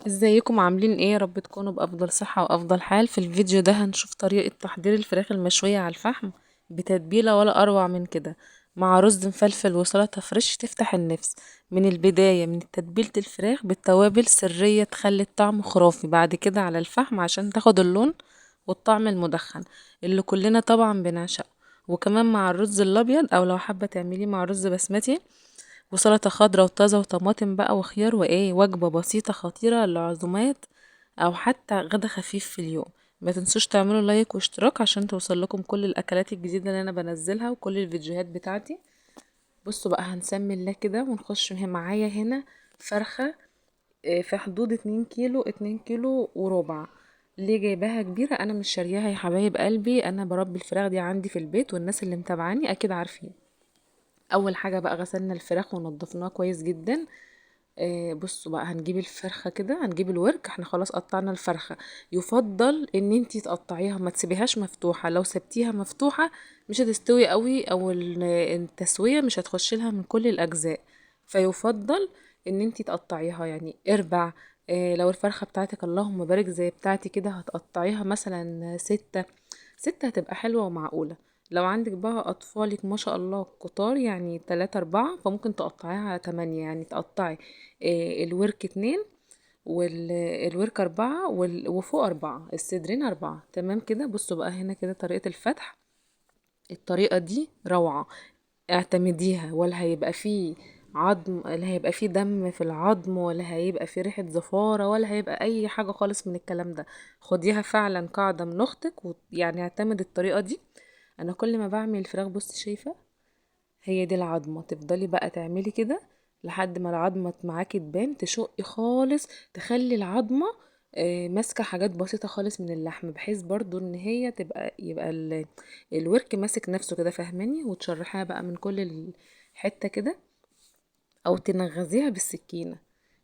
ازيكم عاملين ايه؟ يا رب تكونوا بافضل صحة وافضل حال. في الفيديو ده هنشوف طريقة تحضير الفراخ المشوية على الفحم بتتبيلة ولا اروع من كده، مع رز مفلفل وسلطة fresh تفتح النفس. من البداية من تتبيلة الفراخ بالتوابل سرية تخلي الطعم خرافي، بعد كده على الفحم عشان تاخد اللون والطعم المدخن اللي كلنا طبعا بنعشقه، وكمان مع الرز الابيض او لو حابة تعمليه مع رز بسمتي وسلطة خضراء وطازة وطماطم بقى وخيار، وايه وجبة بسيطة خطيرة للعزومات او حتى غدا خفيف في اليوم. ما تنسوش تعملوا لايك واشتراك عشان توصل لكم كل الاكلات الجديدة اللي انا بنزلها وكل الفيديوهات بتاعتي. بصوا بقى هنسمي الله كده ونخش. معايا هنا فرخة في حدود 2 كيلو، 2 كيلو وربع. ليه جايباها كبيرة؟ انا مش شارياها يا حبايب قلبي، انا بربي الفراخ دي عندي في البيت والناس اللي متابعاني اكيد عارفين. اول حاجة بقى غسلنا الفراخ ونضفناها كويس جدا. بصوا بقى هنجيب الفرخة كده، هنجيب الورك. احنا خلاص قطعنا الفرخة. يفضل ان انتي تقطعيها ما تسيبيهاش مفتوحة، لو سبتيها مفتوحة مش هتستوي قوي او التسوية مش هتخش لها من كل الاجزاء، فيفضل ان انتي تقطعيها يعني اربع. لو الفرخة بتاعتك اللهم بارك زي بتاعتي كده هتقطعيها مثلا 6، 6 هتبقى حلوة ومعقولة. لو عندك بقى أطفالك ما شاء الله كتار يعني 3 4 فممكن تقطعيها على 8، يعني تقطعي الورك 2 والورك 4 وفوق 4، الصدرين 4. تمام كده. بصوا بقى هنا كده طريقة الفتح، الطريقة دي روعة، اعتمديها، ولا هيبقى فيه عظم، لا هيبقى فيه دم في العظم، ولا هيبقى فيه ريحة زفارة، ولا هيبقى أي حاجة خالص من الكلام ده. خديها فعلا قاعدة من أختك، ويعني اعتمد الطريقة دي. أنا كل ما بعمل الفراخ بصي شايفة هي دي العظمة، تفضلي بقى تعملي كده لحد ما العظمة معاكي تبان، تشقي خالص، تخلي العظمة ماسكة حاجات بسيطة خالص من اللحم، بحيث برضو ان هي تبقى يبقى الورك ماسك نفسه كده، فاهماني؟ وتشرحيها بقى من كل حتة كده، او تنغزيها بالسكينة،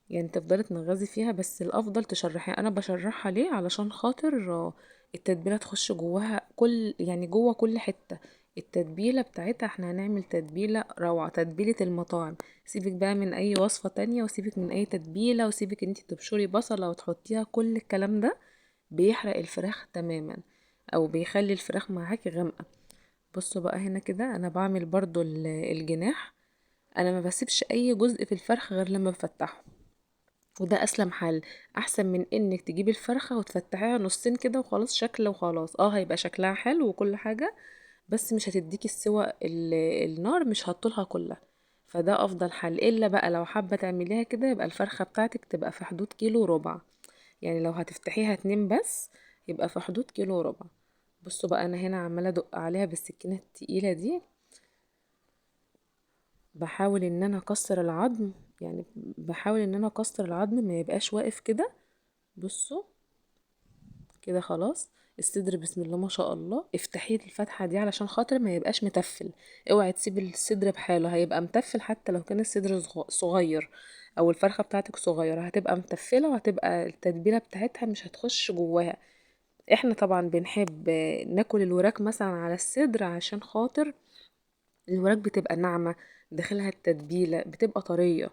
يعني تفضلي تنغزي فيها، بس الافضل تشرحيها. انا بشرحها ليه؟ علشان خاطر التتبيلة تخش جواها، كل يعني جوه كل حتة التتبيلة بتاعتها. احنا هنعمل تتبيلة روعة، تتبيلة المطاعم. سيبك بقى من اي وصفة تانية، وسيبك من اي تتبيلة، وسيبك انتي تبشري بصلة وتحطيها، كل الكلام ده بيحرق الفراخ تماما، او بيخلي الفراخ معاكي غامقة. بصوا بقى هنا كده انا بعمل برضو الجناح، انا ما بسيبش اي جزء في الفرخ غير لما بفتحه، وده اسلم حل، احسن من انك تجيبي الفرخة وتفتحيها نصين كده وخلاص شكل وخلاص. هيبقى شكلها حلو وكل حاجة، بس مش هتديكي السوى، النار مش هتطولها كلها، فده افضل حل. الا بقى لو حابة تعمليها كده يبقى الفرخة بتاعتك تبقى في حدود كيلو وربع، يعني لو هتفتحيها 2 بس يبقى في حدود كيلو وربع. بصوا بقى انا هنا عمالة ادق عليها بالسكينة التقيلة دي، بحاول ان انا اكسر العظم، يعني بحاول ان انا اكسر العظم ما يبقاش واقف كده. بصوا كده خلاص الصدر بسم الله ما شاء الله. افتحي الفتحة دي علشان خاطر ما يبقاش متفل، اوعي تسيبي الصدر بحاله، هيبقى متفل حتى لو كان الصدر صغير او الفرخة بتاعتك صغيرة، هتبقى متفلة وهتبقى التتبيلة بتاعتها مش هتخش جواها. احنا طبعا بنحب ناكل الوراك مثلا على الصدر عشان خاطر الوراك بتبقى ناعمة، داخلها التتبيلة بتبقى طرية،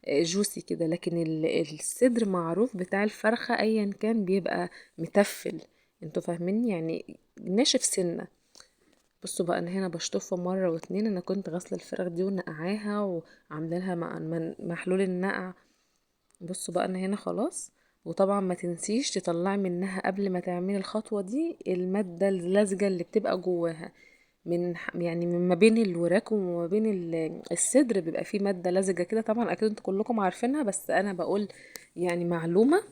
جوسي كده، لكن الصدر معروف بتاع الفرخة ايا كان بيبقى متفل، انتوا فاهميني، يعني ناشف سنة. بصوا بقى انا هنا بشطفها مرة واتنين، انا كنت غاسلة الفراخ دي ونقعاها وعاملة لها محلول النقع. بصوا بقى انا هنا خلاص. وطبعا ما تنسيش تطلعي منها قبل ما تعملي الخطوة دي المادة اللزجة اللي بتبقى جواها، من ما بين الوراك وما بين الصدر بيبقى فيه مادة لزجة كده، طبعا اكيد انتوا كلكم عارفينها، بس انا بقول معلومة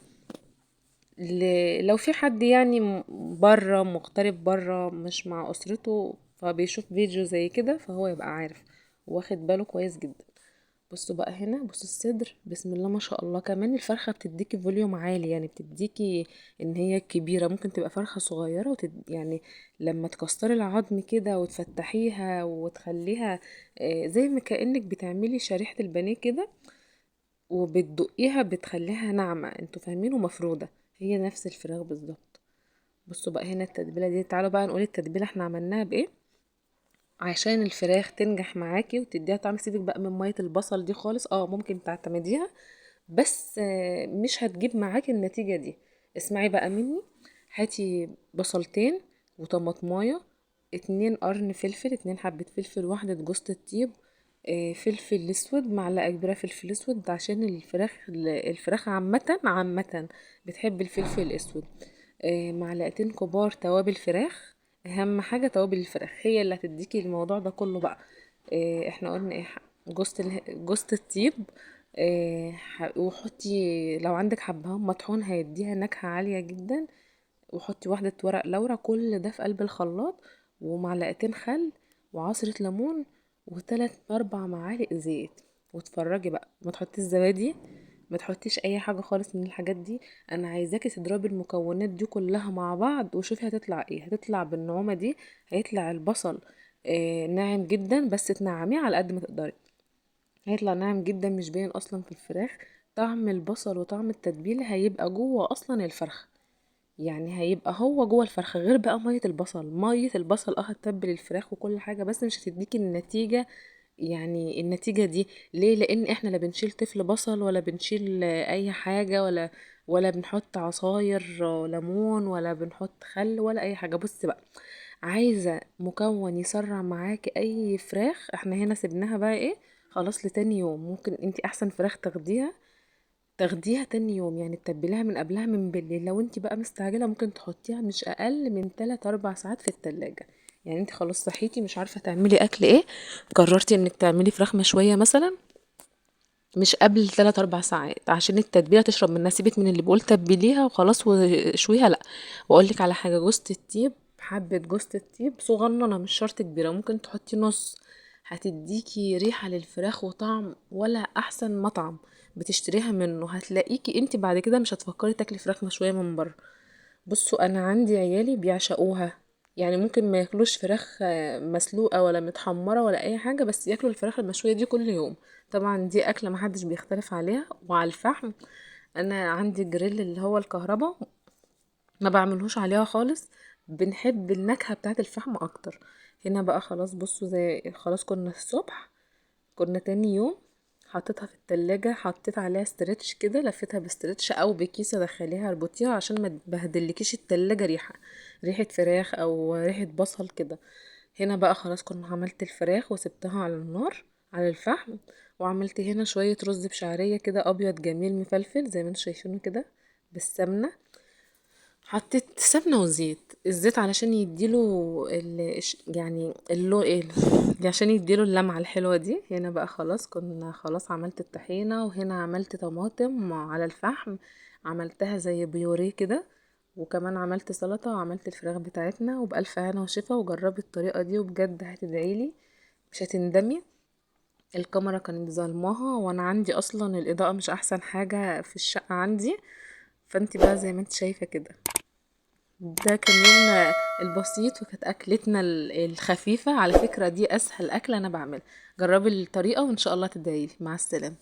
لو في حد بره، مغترب بره مش مع اسرته، فبيشوف فيديو زي كده فهو يبقى عارف واخد باله كويس جدا. بصوا بقى هنا، بصوا الصدر بسم الله ما شاء الله. كمان الفرخة بتديكي فوليوم عالي، يعني بتديكي ان هي كبيرة، ممكن تبقى فرخة صغيرة يعني لما تكسري العظم كده وتفتحيها وتخليها، زي ما كأنك بتعملي شريحة البانيه كده وبتدقيها، بتخليها ناعمة، انتوا فاهمين، ومفرودة، هي نفس الفراخ بالظبط. بصوا بقى هنا التتبيلة دي، تعالوا بقى نقول التتبيلة احنا عملناها بايه عشان الفراخ تنجح معاكي وتديها طعم. سيبك بقى من مية البصل دي خالص، ممكن تعتمديها، بس مش هتجيب معاكي النتيجة دي. اسمعي بقى مني، هاتي بصلتين وطماطمايه، 2 قرن فلفل، 2 حبة فلفل، واحدة جوزة الطيب، فلفل اسود، معلقة كبيرة فلفل اسود، عشان الفراخ عامة بتحب الفلفل الاسود. معلقتين كبار توابل فراخ، اهم حاجة توابل الفراخ هي اللي هتديكي الموضوع ده كله بقى. احنا قلنا ايه؟ جوزة الطيب، وحطي لو عندك حبهان مطحون هيديها نكهة عالية جدا، وحطي واحدة ورق لورا، كل ده في قلب الخلاط، ومعلقتين خل وعصرة ليمون وتلات اربع معالق زيت، واتفرجي بقى. ما تحطيش زبادي، ما تحطيش اي حاجة خالص من الحاجات دي. انا عايزاكي تضربي المكونات دي كلها مع بعض وشوفي هتطلع ايه. هتطلع بالنعومة دي، هيطلع البصل ناعم جدا، بس تنعميه على قد ما تقدري، هيطلع ناعم جدا مش باين اصلا في الفراخ. طعم البصل وطعم التتبيله هيبقى جوه اصلا الفرخه، يعني هيبقى هو جوه الفرخه، غير بقى مية البصل. مية البصل هتتبل الفراخ وكل حاجة، بس مش هتديكي النتيجة، يعني النتيجة دي ليه؟ لان احنا لا بنشيل طفل بصل ولا بنشيل اي حاجة، ولا بنحط عصاير ليمون، ولا بنحط خل ولا اي حاجة. بصي بقى، عايزه مكون يسرع معاكي اي فراخ، احنا هنا سيبناها بقى ايه خلاص لتاني يوم. ممكن انتي احسن فراخ تاخديها تاني يوم، يعني تتبليها من قبلها من بالليل. لو انتي بقى مستعجلة ممكن تحطيها مش اقل من 3-4 ساعات في التلاجة. يعني انتي خلاص صحيتي مش عارفه تعملي اكل ايه، قررتي انك تعملي فراخ مشوية مثلا، مش قبل 3-4 ساعات عشان التتبيله تشرب منها. سيبك من اللي بيقول تبليها وخلاص وشويها، لا. واقول لك على حاجة، جوزة الطيب، حبه جوزة الطيب صغننه مش شرط كبيرة، ممكن تحطي نص، هتديكي ريحه للفراخ وطعم ولا احسن مطعم بتشتريها منه. هتلاقيكي انت بعد كده مش هتفكري تاكلي فراخ مشوية من بره. بصوا انا عندي عيالي بيعشقوها، يعني ممكن ما ياكلوش فراخ مسلوقة ولا متحمره ولا اي حاجة، بس ياكلوا الفراخ المشويه دي كل يوم. طبعا دي اكله ما حدش بيختلف عليها. وعلى الفحم، انا عندي جريل اللي هو الكهرباء ما بعملهوش عليها خالص، بنحب النكهة بتاعه الفحم اكتر. هنا بقى خلاص، بصوا زي خلاص كنا الصبح، كنا تاني يوم حطيتها في التلاجة، حطيت عليها stretch كده، لفيتها ب stretch او بكيسة دخليها اربطيها عشان ما تبهدلكيش التلاجة ريحة فراخ او ريحة بصل كده. هنا بقى خلاص كنا عملت الفراخ وسبتها على النار على الفحم، وعملت هنا شوية رز بشعرية كده ابيض جميل مفلفل زي ما انتم شايفينه كده بالسمنة. حطيت سمنة وزيت، الزيت علشان يديله يعني عشان يديله اللمعة الحلوة دي. هنا بقى خلاص كنا خلاص عملت الطحينة، وهنا عملت طماطم على الفحم، عملتها زي بيوريه كده، وكمان عملت سلطة وعملت الفراخ بتاعتنا. وبألف هنا وشفا، وجربي الطريقة دي وبجد هتدعيلي مش هتندمي. الكاميرا كانت ظلماها، وانا عندي اصلا الاضاءة مش احسن حاجة في الشقة عندي، فانت بقى زي ما انت شايفة كده. ده كان يومنا البسيط، وكانت اكلتنا الخفيفة. على فكرة دي اسهل اكلة انا بعملها، جربي الطريقة وان شاء الله تدعيلي. مع السلامة.